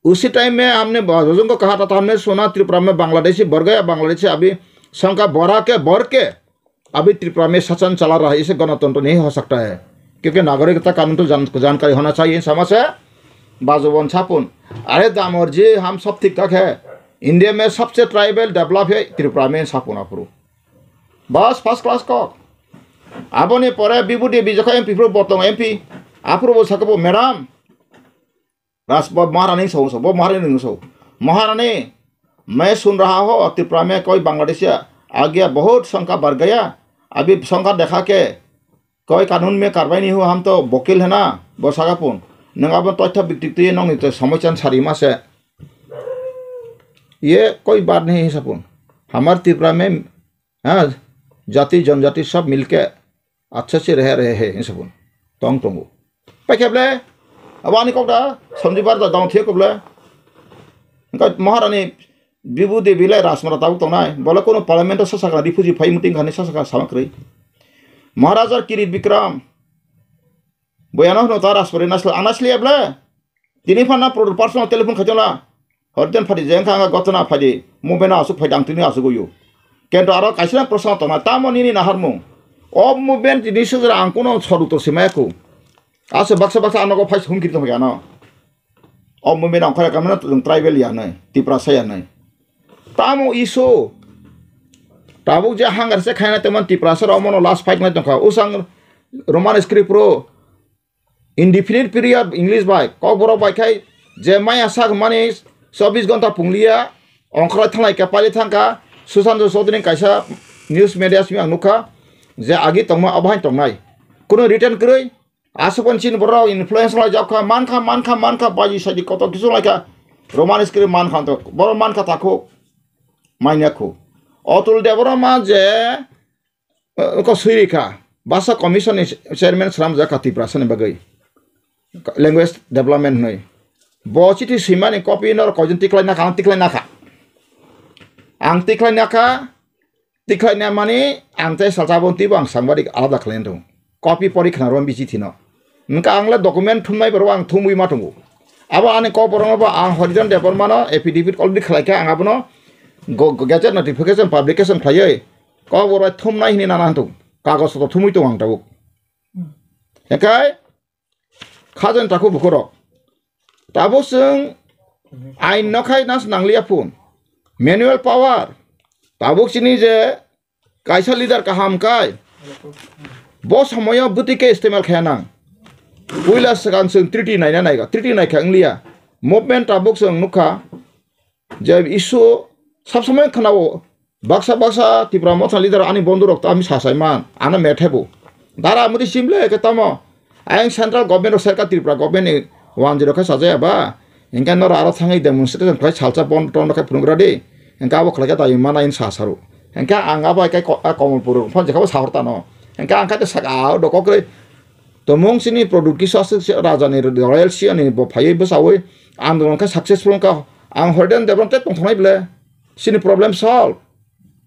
Usi time mein hamne bajo jong ko kaha tha tha, hamne sona Tripura mein Bangladeshi bor gaya, Bangladeshi abhi sangka bora ke bor ke. अभी त्रिपुरा में शासन चला रहा है, इसे गणतंत्र नहीं हो सकता है, क्योंकि नागरिकता कानून तो जान-, जानकारी होना चाहिए, इन समझ से बाजूबंद छापुन। अरे दामोर जी, हम सब ठीक ठाक है, इंडिया में सबसे ट्राइबल डेवलप है त्रिपुरा में, छापुन अपुरु। बस, फर्स्ट क्लास कक। Aboni pore bibudi bijokha M P phuru botong M P, aphuru bo sakabo madam, Ras-, bo Maharani so, so, bo Maharani so. महारानी, मैं सुन रहा हूँ, त्रिपुरा में कोई बांग्लादेशी आ गया, बहुत संख्या बढ़ गया। अभी संख्या देखा के कोई कानून में कार्रवाई नहीं हुआ, हम तो वकील है ना, bo sakapun. Nang abo toitha biktik twi nong ni to समस्या sari ma se. ये कोई बात नहीं है sapun. हमारे त्रिपुरा में हाँ, जाति जनजाति सब मिलके अच्छे से रह रहे हैं, sapun. Tong tongo. Paikhe ble, abo ani kok da, Sanjib Bhar da dong thiye kok ble. Hingke Maharani Bibhu Devi lai Rajmara tabuk tongnai, bole kono parliament o sasakra refugee phai meeting khani sasakra sama kwrwi. Maharaja Kirit Bikram, boyano hwno ta Rajpuri nasle, ang nasle ble. Tini phana pro-, personal telephone khaitong la. Horijan phadi je wngkha ang gotona phadi, movement asuk phadi ang tini asuk uyu. Kento aro kaisa proshno tongna, tamo nini naharmung. O movement tini sujra ang kono soruto simaya kho. Ase baksa baksa ano go phai humkiri tongya no. O movement ang khara kamna tung tribal ya nai, Tiprasa ya nai. Tamo isu. Tabuk je hangar se khaina teman Tiprasa ro mono last fight nai tongkha. Usang Roman script ro indefinite period English bai, Kokborok bai khai je maya sak mani chobbish gonta pungliya, ongkhoroi thanglai kha, pailai thangkha, Sushant Chaudhary kaisa news media simi ang nukha, je agi tongma abo hai tongnai. Kuno written kwrwi, aswk pon chini borok influence lai jak kha, mankha, mankha, mankha, baji saji koto kisu lai kha, Roman script mankha to, borok mankha takhuk, manya khu. Otul Debbarma je eh, ko swi rikha, basa commission ni chairman sram jaka Tiprasa ni bagwi language development hwnwi. Bo chithi swimani copy no koijon tiklai nakha, ang tiklai nakha, ang tiklai nakha, tiklai na mani ang tei salsa bo twibo ang sangbadik alada khlai tongo. Copy pori khna rom bisi thino. Hingke ang le document thumnai borok ang thumwi ma tongo. Abo ani kok borok no bo ang Horijan Debbarma no affidavit already khlai kha, ang abono go-, go-, gazette notification publication khlaiwi kok borok bai thumnai hwnwi nana tongo. Kagoj to thumwi tongo ang tabuk. Hingke khajan takhuk bukhurok. Tabuk chwng ain no khai nas nangliya phun. Manual power. Tabuk chini je kaisa leader kaham kai. Bo somoyo bwtwi khe istemal khaya nang. Puila swkang chwng treaty naina naiga. Treaty naikha wngliya. Movement tabuk chwng nukha. Je issue sab somoi khwnao, baksa baksa Tipra Motha leader ani bondhu rok to ami sasai man, ano methebo. Dara amudi simle ke tamo. Ayang central government rok serka Tripura government ni one zero khe sajaya ba. Hingke noro aro thangwi demonstration khlai salsa bon ton khe phunukra di. Hingke abo khlai khe dawi mana in sasaru. Hingke ang abo hai khe ko-, a Komolpur phone jekabo sahor tano. Hingke ang khe saka o dokok rwi. Tomung sini product kisa aswk se raja ni royal si ani bo phaiwi bwsawi andolon khe successful wngkha. Ang Horidan Debbarma tei tongthoknai ble. Sini problem solve.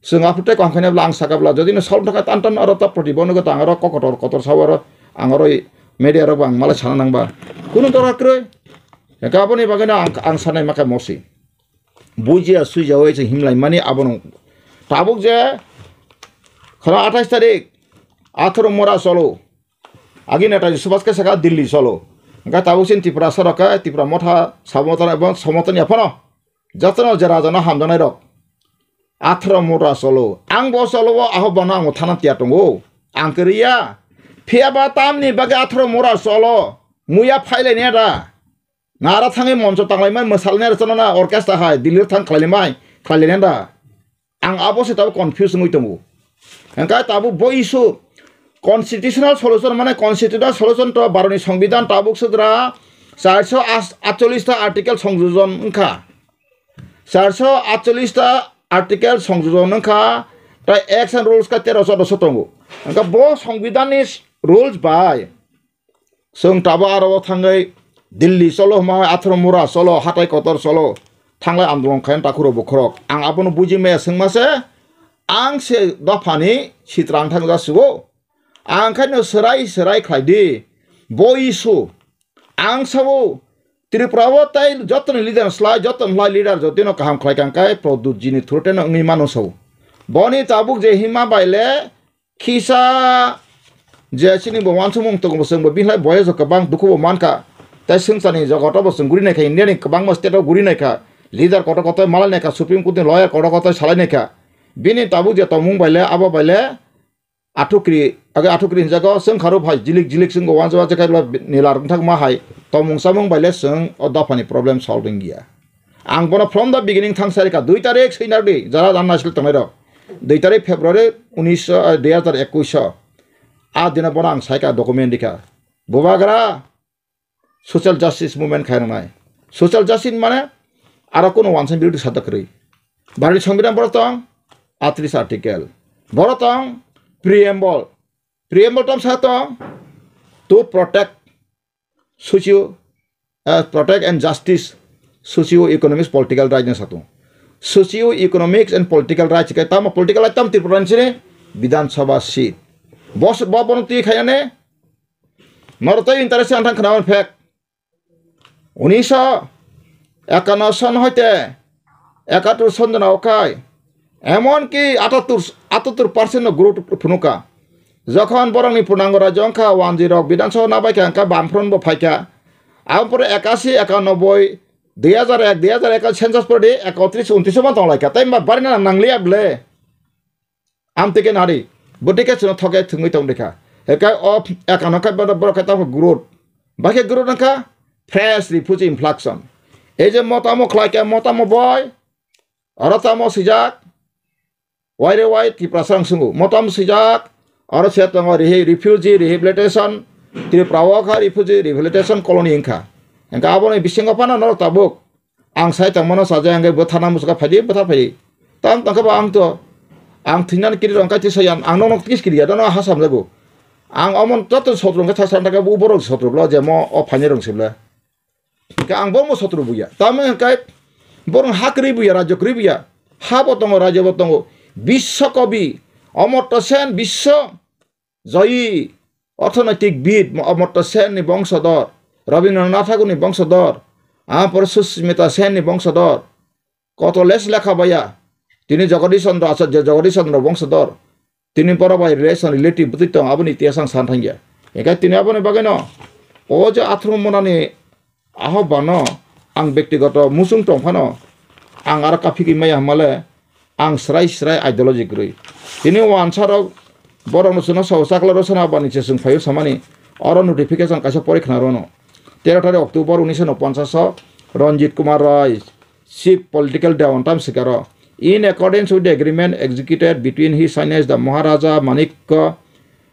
Chwng aphuru tei kaham khaina bwla ang saka bwla, jodi no solve wngkha tan tan aro ta proti bono gota ang aro kokotor kotor sao aro ang aro media rok bo ang malai sana nang ba. Kunu dora kwrwi. Hingke aboni bagwi no ang, ang sanai ma khe mosi. Bujiya suijawi se himlai mani abono. Tabuk je khoro athais tarik atharo mora solo. Agi Netaji Subhash khe saka Delhi solo. Hingke tabuk sin Tripura sorok khe Tipra Motha Sabotana ebong Somotani aphano. Jotono je raja no hamjaknai rok. Atharo mora solo. Ang bo solo o aho bono ang thana tiya tongo. Ang kwrwi ya. Phiya ba tamni bagwi atharo mora solo. Muya phailai ne da. Nara thangwi moncho tanglaimani mwsalnai rwchapna na orchestra hai Delhi thang khlaimai khlailai da. Ang abo se tabuk confuse wngwi tongo. Hingkhe tabuk bo issue constitutional solution mane constitutional solution to Bharoni Songbidan tabuk sudra charso atchollish ta article songjojon wngkha. Charso atchollish ta article songjojon wngkha, tai action rules kha tero sodosyo tongo. Hingkhe bo Songbidanni rules bai Chwng tabuk aro o thangwi Delhi cholo, hwnma hai atharo mura cholo, hatai kotor cholo, thanglai andolon khaina takhuro bokhorok. Ang abono buji maya chwngma se, ang se dophani sitra wng thang jasigo. Ang khaino swrai swrai khlai di. Bo issue. Ang sao Tripura o tai jotoni leader slai, jotoni slai leader jotino kaham khlai kang kai Pradyut ji ni through teno wngwi mano sao. Boni tabuk je hima bai le Kisa je chini bo uansukmung tongo, bo chwng bo bini hai boyes o kwbang dukhu bo mankha. Tai swngcharni jogoto bo chwng guri naikha, India ni kwbangma state o guri naikha. Leader kotor kotor malai naikha, Supreme Court ni lawyer kotor kotor salai naikha. Bini tabuk je tongmung bai le, abo bai le athukri, age athukri hinjago, chwng kharw phai jilik jilik chwng bo uansuk uansuk khai nila rwngthak ma hai. Tongmung chamung bai le chwng o dopha ni problem solving ya. Ang bono from the beginning thang sai rikha, dui tarik swinar di, jara jan naisle tongnai rok. Dui tarik February unisho, ah, dui hazar ekush o. A dino bono ang saikha document rikha. Bubagra social justice movement khairoknai. Social justice mane aro kuno uansukmung birodhi sadda kwrwi. Bharati Songbidan boro tong, atris article. Boro tong, preamble. Preamble tom sa tong, to protect Socio, eh, protect and justice, socio economics political right no satung. Socio economics and political right chikai tamo political right tam Tripura ni sini Bidhan Sabha seat. Bos bo bono twi khainane noro tei interest ang thang khnawan phek. Unisho ekanno son hoite ekatur son jona okai, emon ki atattur, atattur percent no growth phunuka. Jokhon borokni purnango rajyo wngkha, wanjwi rok Bidhan Sabha nabaikha, wngkha Bamfront bo phaikha. Aboni pore ekasi, ekanoboi, dui hajar ek, dui hajar ek census pore di ekotris, untris man tonglaikha. Tai ma barina nangliya ble? Amtwi khe nari, bwtwi khe chwngno thok khe thwngwi tong rikha. Hekai o ekano khe borok khe tamo growth. Bakhe growth wngkha fresh refugee influxon. Ei je motamo khlai khe motamo boi, oro tamo swijak, waire wai Tiprasa ang swngo. Motamo swijak, oro se tongo rehi-, refugee rehabilitation, Tripura o kha refugee rehabilitation colony wngkha. Hingkhe aboni bisingo phano norok tabuk. Ang sai tongmano chaja hingke bwtharna muchukha phaidi, bwthar phaidi. Tang tongkhe bo ang to, ang thwinani kiri rong kai thwi sayan, ang nokno kis kiriya, dono ha samjago. Ang omon joto sotro hingke thaksa thangkhe bo borok sotro bwla je mo o phaini rong se bwla. Hingke ang bo mo sotro buya. Tamo hingke borok ha kwrwi buya, rajyo kwrwi buya. Ha bo tongo, rajyo bo tongo. Biswa kobi, Amartya Sen, biswa Joyi, orthonoitik bid, Amartya Sen ni bongsoddor, Rabindranath Thakur ni bongsoddor, ampore Sushmita Sen ni bongsoddor, koto les lekha baya, tini Jagadish Chandra, Acharya Jagadish Chandra bongsoddor, tini borok bai relation relative bwtwi tong, aboni itihas ang san thangya. Hingkhe tini aboni bagwino, o je athromo monani Ahobano ang bektigoto muchung tong phano ang aro kaphigwi maya hwnmale ang srai srai ideology kwrwi. Tini wansarok borokno chwngno sao chakla rwsana bani se chwng phaio samani oro notification kaisa porikhna rono. Tero tarik October unisho ponchash o Ranjit Kumar Roy, Chief Political Dewan tam sikaro. In accordance with the agreement executed between His Highness the Maharaja Manikya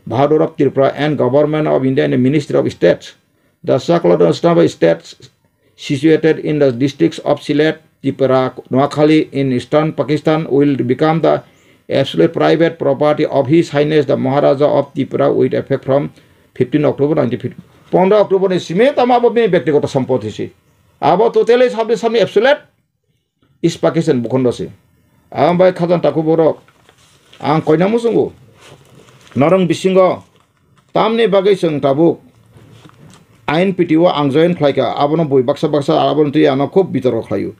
Bahadur of Tripura and Government of India and the Ministry of State, the Chaklado State situated in the districts of Sylhet, Tripura, Noakhali in eastern Pakistan will become the absolute private property of His Highness the Maharaja of Tripura with effect from fifteen October nineteen fifty. Pondro October ni simi tamo abo bini bektigoto sompoti si. Abo totally sabni sabni absolute East Pakistan bukhondo se. Ang bai khajang takhuk borok. Ang koina muchungo. Norong bisingo tamni bagwi chwng tabuk I N P T o ang join khlaika, abono bui baksa baksa abono twi ano khub bitorko khlaio.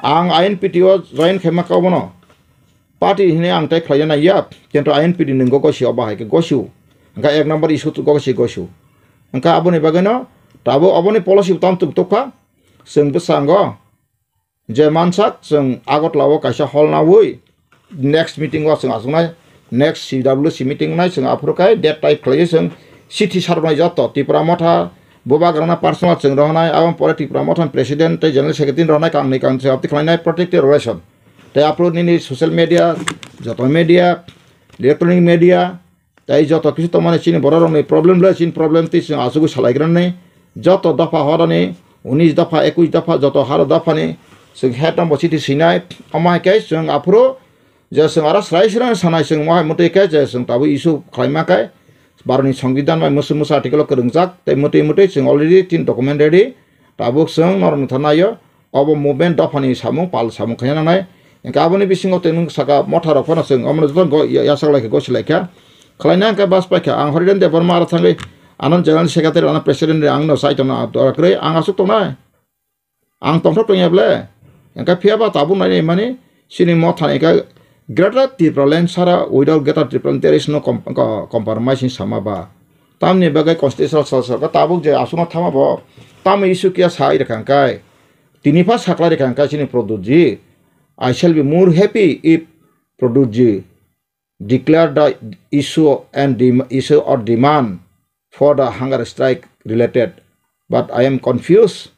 Ang I N P T o join khaima kabono party hwnwi ang tei khlaina naiya, kintu I N P T ni gosi obo hai khe gosio. Hwnkha ek number issue gosi gosio. Hwnkha aboni bagwino tabuk oboni policy tam tuk tukha. Chwng bwskango je mansak chwng Agartala o kaisa hall nawi next meeting o chwng achuknai, next C W C meeting nai chwng aphuru khai date type khlaiwi chwng chithi sarwnai joto Tipra Motha bubagrana personal chwng rohornai, aboni pore Tipra Motha ni president tei general secretary rohornai kangni kangse abdi khlainai protected relation tei aphuru nini social media, joto media, electronic media, tei joto kisu tongmani chini borok rokni problem le, chini problem tei chwng achugwi salaigrani. Joto dopha horani, unis dopha, ekwis dopha, joto haro dophani chwng head no bo chithi swinai. Omo hai khe chwng aphuru je chwng aro srai srai sanai chwng mohai mwtwi khe je chwng tabuk issue khlaima khe baroni songbidan bai mwswk mwswk article o kwrwngjak tei mwtwi mwtwi chwng already tin document ready. Tabuk chwng norok nukha naio, obo movement dophani samung, pal samung khaina nangnai. Hwnkhe aboni bisingo tei nwng saka motha rok phano chwng omono joto go-, ya-, yachak lai kha, gosi lai kha. Khlaina hwnkhe bas pai kha. Ang Hariran Debbarma aro thangwi ano general secretary, ano president ni ang no chai tongna dora kwrwi, ang aswk tongnai. Ang tongthok tongya ble. Hwnkhe phiya ba tabuk nai mani chini motha ni khe Greater Tipraland sara, without Greater Tipraland there is no com-, co-, compromise hin sama ba. Tamni bagwi constitutional sal sal tabuk je aswkno thama bo. Tamo issue kiya sai rwkha hwnkhe. Tini pha saklai rwkha hwnkhe chini Pradyut ji. I shall be more happy if Pradyut ji declare the issue and dem-, issue or demand for the hunger strike related. But I am confused.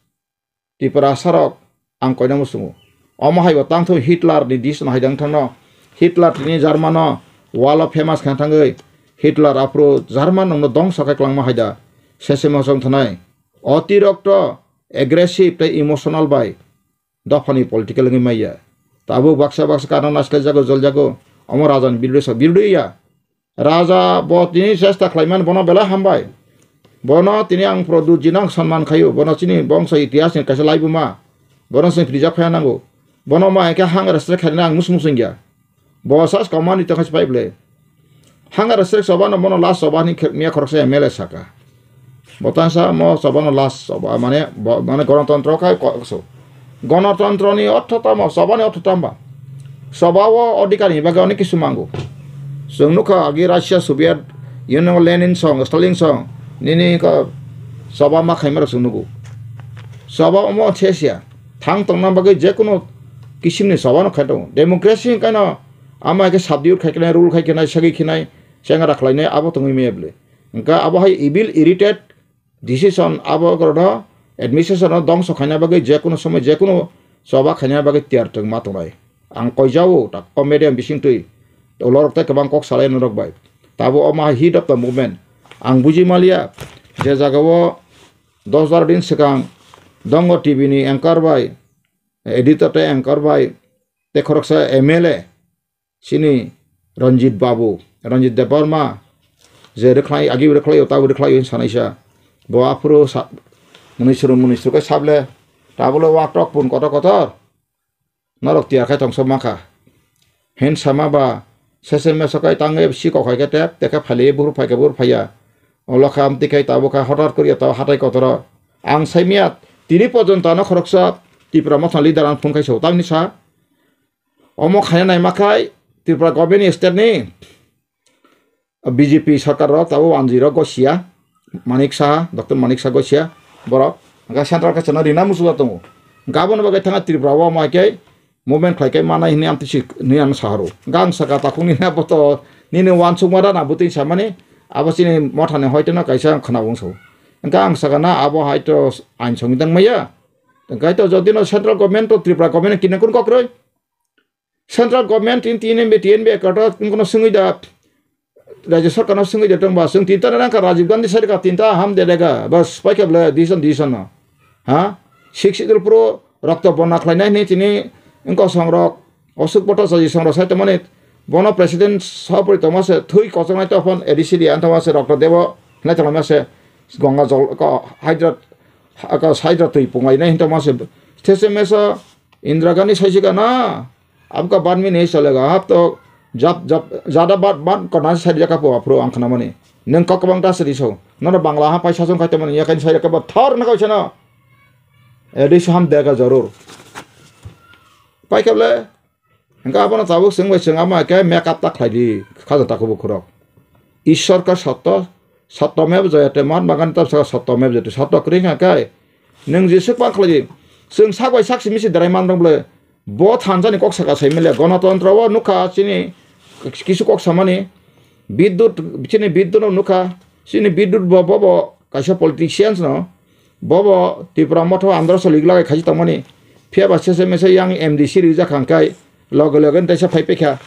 Tiprasa rok ang koina muchungo. Omo hai bo tangthok Hitler ni dis no hai dang thangno. Hitler tini German no wall of famous khan thangwi Hitler aphuru German nungno dongso khai kwlangma hai da. Sese mosong thanai. Otirokto aggressive tei emotional bai dophani political wngwi maya. Tabuk baksa baksa karno naisle jago jol jago. Omo raja ni birude sa birude ya. Raja bo tini chesta khlaimani bono belai hambai. Bono tini ang Pradyut jino ang sanman khaio, bono chini bongso itihas ni kaisa laibuma, bono chwng prijak phaiya nango. Bono ma hwnkhe hang respect khaina ang musu musu wngya. Bo sas komani tongkha se pipe le. Hang respect soba no bono last soba ni khek miya khoroksa M L A saka. Bo tangsa mo soba no last soba mane bo, mane gonotontro khai ko-, so. Gonotontro ni ortho tamo, soba ni ortho tamba. Soba o odhikar ni bagwi onek kisu mango. Chwng nukha agi Russia, Soviet Union, Lenin song, Stalin song, nini ko soba ma khaima rok chwng nugo. Soba omo chesiya. Thang tongna bagwi je kono kisim ni soba no khai tongo. Democracy hwnkhe no ama khe subdue khai khe nai, rule khai khe nai, sagwi khe nai, chengra khlai nai, abo tongwi maya bwle. Hwnkhe abo hai evil, irritate, decision abo korokno administration no dongso khaina bagwi je kono somoi je kono choba khaina bagwi tiyar twng ma tongnai. Ang koijao ta comedian bising twi olorok tei kwbang kok salai norok bai. Tabo omo hai heat of the movement. Ang buji maliya je jagao dos baro din swkang Dongo T V ni anchor bai, editor tei anchor bai tei khoroksa M L A chini Ranjit Babu, Ranjit Debbarma, je rwkhlai, agi rwkhlai, tabo rwkhlai, sanaisa. Bo aphuru sa-, munisru, munisru khe sable, tabule wak tok pun kotor kotor. Norok tiyar khai tongsa makha. Hen sama ba, sese meso kai tangwi si kok hai khe tep, teka phali buru phai khe buru phaiya. Olo kham tikhai tabo kha hotar koriya tabo hatai kotoro. Ang saimiyat, tini porjonto ano khoroksa Tipra Motha leader ang phone khai so, tamni sa. Omo khaina naima khai Tripura government ni state ni B J P sarkar rok tabuk wanjwi rok gosia, Manik Saha, Doctor Manik Saha gosia borok. Hwnkhe central khe chwngno rina muchungya tongo. Hwnkhe aboni bagwi thangkhe Tripura o omo hai khe movement khlai khe manai hwnwi amtwi si hwnwi ano sahoro. Hwnkhe ang saka takhuk nini abo to nini uansukma rana bwtwi samani abo chini mothani hoiteno kaisa khwna wngso. Hwnkhe ang saka na abo hai to ain songwi tangmaya. Hwnkhe to jodi no central government to Tripura government kini kun kokroi. Central government in T N M B, T N B kotor wngkano swngwi da, Rajya Sarkar no swngwi da tongba, chwng tinta rang ka Rajiv Gandhi sarkar tinta ham de lega, bas, paikha bwle, decision, decision no. Ha? Sixth Schedule pro rokto bonna khlainai hwnwi tini wngkosong rok, Ashok Bhattacharya song rok sai tongmani, bono president sopori tongma se, thwi kochoknai tophon A D C di antama se, rokto debo, hnai tongma se, Ganga jol, ko, Hydra, ko, Hydra twi punglainai hintama se, these meso, Indira Gandhi saisika na, apka banmi nahi chalega, aap to jab, jab, jada baat, baat karna se sari jaka po aphuru ang khna mani. Nwng kok kwbang ta sari so. Nono Bangla ha paisa song khai tongmani, yakan sari ka ba thar na kaisa na. Edi so ham dega jarur. Pai kable, hingka abono tabuk chwng bai chwng ama ke make up ta khlai di, khaja ta kubu khurok. Ishwar ka satto, satto mev jayate, Mahatma Gandhi ta saka satto mev jayate, satto kring ha kai. Nwng jesuk bang khlai di. Chwng sak bai sak simi si drai man dong ble. Bo thansa ni kok saka sai mele, gonotontro o nukha chini kisu kok samani. Bidyut, chini Bidyut no nukha. Chini Bidyut bo, bo, bo kaisa politicians no. Bo, bo Tipra Motha Andhra Soli lagai khachi tongmani. Phiya ba sese mese yang M D C rijak hangkai. Loge loge teisa phai pekha.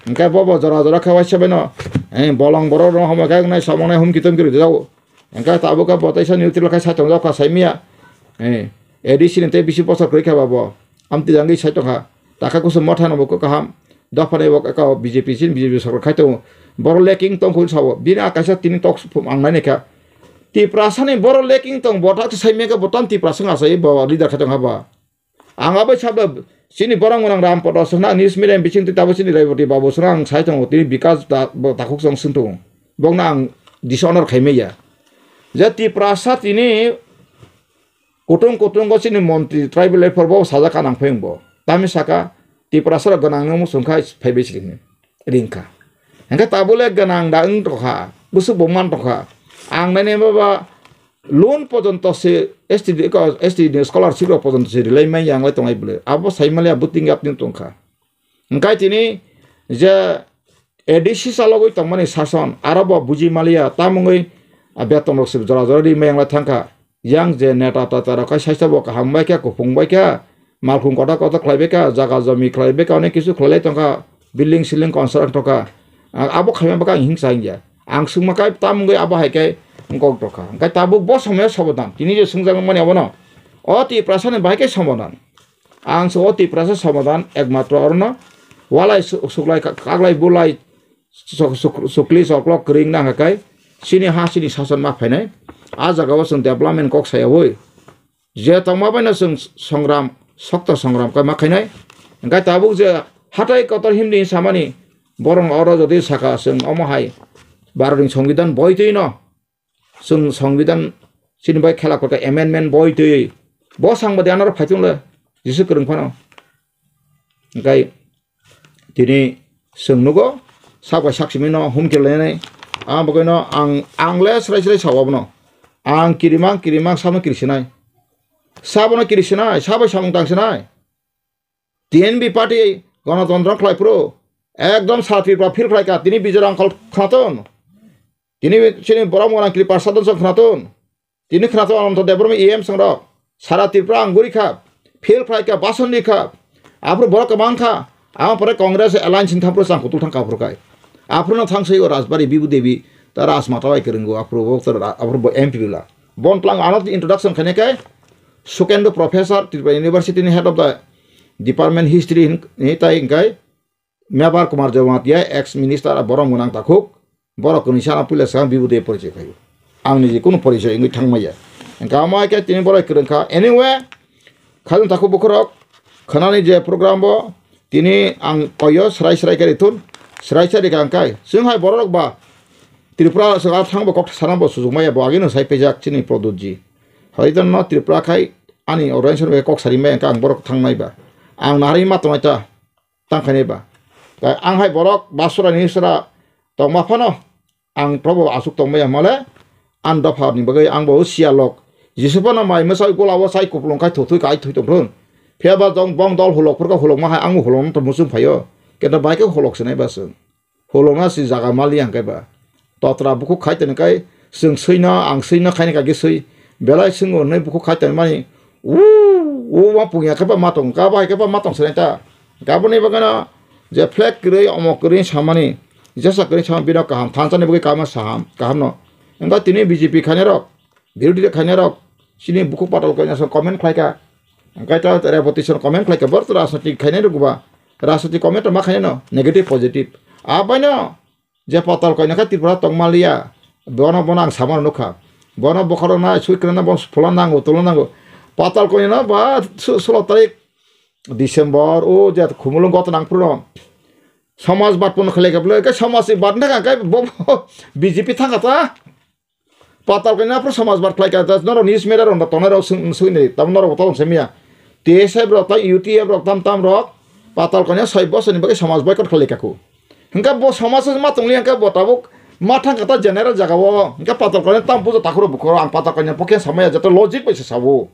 Hingke bo bo jora jora khe waisa bai no, eh, bolong borok rok homo khe wngnai somong nai humki tomki rw jao. Hingke tabuk khe bo teisa neutral khe sai tong jao kha sai miya. Eh, A D C ni tei bisi bosor kwrwi kha ba bo. Amtwi jangwi sai tong kha. Takha kusu motha no bo kok kaham. Dopha ni bo kok B J P sin B J P sorkar khai tongo. Borok leking tong kho sao. Bini a kaisa tini tok ang nai kha. Tiprasa ni borok leking tong bo tak sai miya khe bo tam Tiprasa wng asai bo leader khai tong kha ba. Ang abai sabo chini borok gwnang Ram Poto swkna news media bising twi tabuk chini Reboti babu swkna ang sai tongo tini Bikas da-, bo takhuk chong swng tongo. Bokno ang dishonor khai maya. Je Tiprasa tini kutung kutung go chini montri tribal affairs bo sajak ka nang phai bo. Tami saka Tiprasa rok gwnang no muchung khai phai bai sini. Ringkha. Hingke tabule gwnang da wng tongkha, bwswk bo man tongkha. Ang nai nai baba loan pojonto se S T D ko, S T D ni scholarship rok pojonto se rilai mai yang lai tonglai bwle. Abo sai maliya bwtwing yapni tongkha. Hingkai tini je A D C chalogwi tongmani sason, aro bo buji maliya, tamungwi a beton rok se jora jora ri mai yang lai thangkha. Yang je neta tata rok khai saisa bo kaham bai kha, kuphung bai kha, malkhung kotor kotor khlai bai kha, jaga jomi khlai bai kha, onek kisu khlai lai tong kha, building siling construct tong kha. A-, abo khaima bwkha ang hingsa hingya. Ang swngma khe tamo wngwi abo hai khe wngkok tong kha. Hwnkhe tabuk bo somoyo somadan. Tini je swngjak mani abono. O Tiprasa ni bahai khe somadan. Ang se o Tiprasa somadan ekmatro orono walai su-, suklai ka-, kaklai bulai sok-, sok-, sukli soklok kwrwng nang kha kai, chini ha chini sason ma phainai. a jagao chwng development kok sayawi je tongma baino chwng songram, sokto songram khe ma khainai. Hwnkhe tabuk je hatai kotor himdi samani borok oro jodi saka chwng omo hai Bharatni Songbidan boitwino chwng Songbidan chini bai khela korka amendment boitwi bo sangba de anaro phaitung le jisi kwrwng phano. Hwnkhe tini chwng nugo sak bai sak simi no humkhe lainai. Ang bagwi no ang, ang le srai srai sao abono. Ang kirimang, kirimang, sabo kirisinai. Sabono kirisinai, sabai samung tangsinai. T N B party gonotontro khlai phuru ekdom sa Tripura feel khlai kha. Tini Bijoy Rangkhol khnaton. Tini chini borok mona kiri parsa don song khnaton. Tini khnaton Ananto Debbarma E M song rok. Sara Tripura ang guri kha. Feel khlai kha, bason di kha. Aphuru borok kwbang kha. Amo pore Congress alliance ni thampru chang kutul thang kha aphuru kai. Aphuru no thang soi o Rajbari Bibu Devi ta Rajmata bai kwrwngo aphuru bo, aphuru bo M P bwla. Bon tlang ano introduction khainai kai Sukendra Professor, Tripura University ni head of the department history hin-, ni tai hwnkhe Mebar Kumar Jamatia, ex minister, borok mwnang takhuk, borok kwnwi sana puila swkang Bibu Devi porichoi khaio. Ang niji kunu porichoi wngwi thangmaya. Hwnkhe amo hai khe tini borok kwrwng kha. Anyway, khajang takhuk bukhurok khwnani je program bo tini ang koyo srai srai khe rithun, srai srai rikha hwnkhe. Chwng hai borok ba Tripura swkang thangbo kok sana bo sujuk maya bo agino sai pejak chini Pradyut ji. Hoito no Tripura khai ani organization bai kok sari maya hwnkhe ang borok thangnai ba. Ang nahari ma tongnai ta. Tang khainai ba. Ang hai borok Basura ni sra tongma phano ang probo asuk tongmaya hwnmale ang dopha ni bagwi ang bo siya lok. Jisu phano mai mwsai gola o sai kupulung khai thuthui kai thui tongthun. Phiya ba jong bong dol hulok phurkha hulok ma hai ang hulok no to muchung phaio. Kenta bai khe hulok sinai ba chwng. Hulok na si jaga mali ang kai ba. Totra bukhuk khai toni kai chwng swino, ang swino khaini kaki swi. Belai chwngo hwnwi bukhuk khai toni mani. U, u ma pungya khe ba ma tong, ka bai khe ba ma tong sene ta. Gaboni bagano je flag kwrwi, omo kwrwi samani, jesa kwrwi samani bino kaham, thansa ni bagwi kaham saham, kaham no. Wngkha tini B J P khainai rok, birodhi rok khainai rok, chini bukhuk patal koina so comment khlai kha. Wngkha ta repetition comment khlai kha, bor to rajniti khainai rok ba, rajniti comment ma khainai no, negative positive. Abaino je patal koina kha Tripura tongmaliya, bono, bono ang samano nukha. Bono bokhorok na sui kwrwngna bono phulan nango, tulan nango. Patal koina no ba su-, sulo tarik December, o je khumulwng gotna ang phuru no. Samaj bad pono khlai kha bwle, khe samaj bad na kha, khe bo, bo B J P thang kha ta. Patal koina phuru samaj bad khlai kha, just norok news media rok tongnai rok swng, swngni, tamo norok tong semiya. T S F rok, tamo U T F rok, tam tam rok, patal koina soi bosor ni bagwi samaj boycott khlai kha khu. Hwnkhe bo samaj ma tongli hwnkhe bo tabuk ma thang kha ta general jaga o, hwnkhe patal koina tam puja takhuro bukhoro, ang patal koina pokhe samaya joto logic bai se sabo.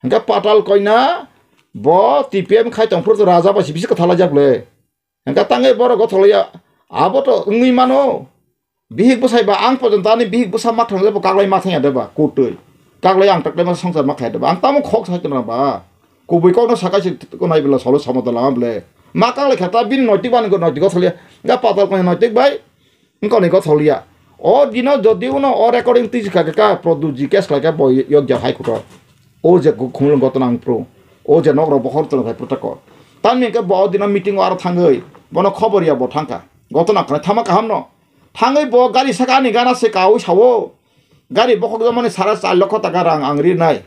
Hwnkhe patal koina bo T P M khai tong phuru raja bai se bisi kwtha laijak le. Hwnkhe tangwi borok gothok laiya, abo to wngwi mano. Bihik bwsai ba ang pojonto ani bihik bwsa ma thang jabo kaglai ma thangya de ba kutwi. Kaglai ang taklai ma songsar ma khaya de ba. Ang tamo khok sai tongna ba. Kubui kokno sakai se ko nai bela solo samo da lama ble. Ma kaglai kha ta bini noitik bani go noitik gothok laiya. Ga patal koina noitik bai. Wngkha ni gothok liya. O dino jodi uno o recording twi kha kha Pradyut ji case khlai kha bo yok ja hai kuto. O je khumulwng gotna ang pro. O je nok rok bokhor tong khai protocol. Tamni hwnkhe bo o dino meeting o aro thangwi bono khobor ya bo thangkha. Gotna khlai thama kaham no. Thangwi bo gari saka ani gana se kaui sawo. Gari bokhok jamani sara char lokho taka rang ang rinai.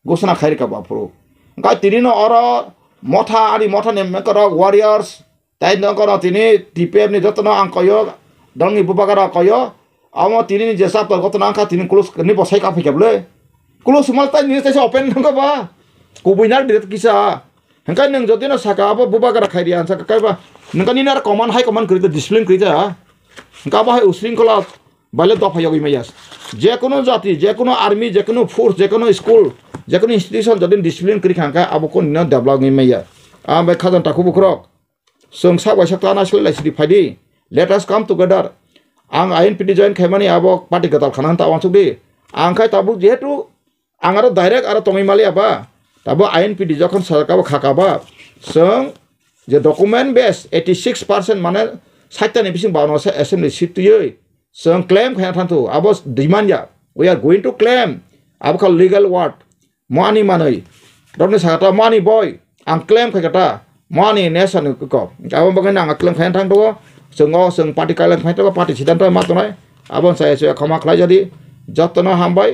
Gosna khai rika bo aphuru. Wngkha tini no oro motha ani motha ni member rok warriors. Tai nokoro tini T P F ni jotono ang koyo, dongni bubagra koyo, amo tini ni jesa pal kotono angkha tini kulus ni bosai kaphi kable. Kulus mal tai ni tai open nangka ba. Kubui nak direct kisa. Hengkai nang jodi no saka abo bubagra khairi ansa kai ba. Nangka ni nar command high command kri discipline kri ja. Hengka ba hai usring kola bale dopha yogwi mayas. Jekono jati, jekono army, jekono force, jekono school, jekono institution jodi discipline kri khangka abo kon no develop ngi maya. Am bai khajan takhu bukrok. Chwng sak bai sak ta naisle lai sidi phaidi. Let us come together. Ang I N P T join khaimani abo party kwtal khana ta wansuk di. Ang khai tabuk jehetu ang aro direct aro tongwi mali aba. Tabo I N P T jokhon sajak abo khaka ba. Chwng je document base eighty six percent mane sait ta ni bising bawan se assembly seat twiwi chwng claim khaina thangthu. Abo demand ya. We are going to claim. Abo kha legal word. Mo ani manwi. Rokni sakata mo ani boy. Ang claim khai kata. Mo ani nation ni kok. Abo bagwi ang claim khai thang to. Chwng o chwng party kaileng khai to party sidan to ma tongnai. Abo sai sai khama khlai jadi. Jotono hambai,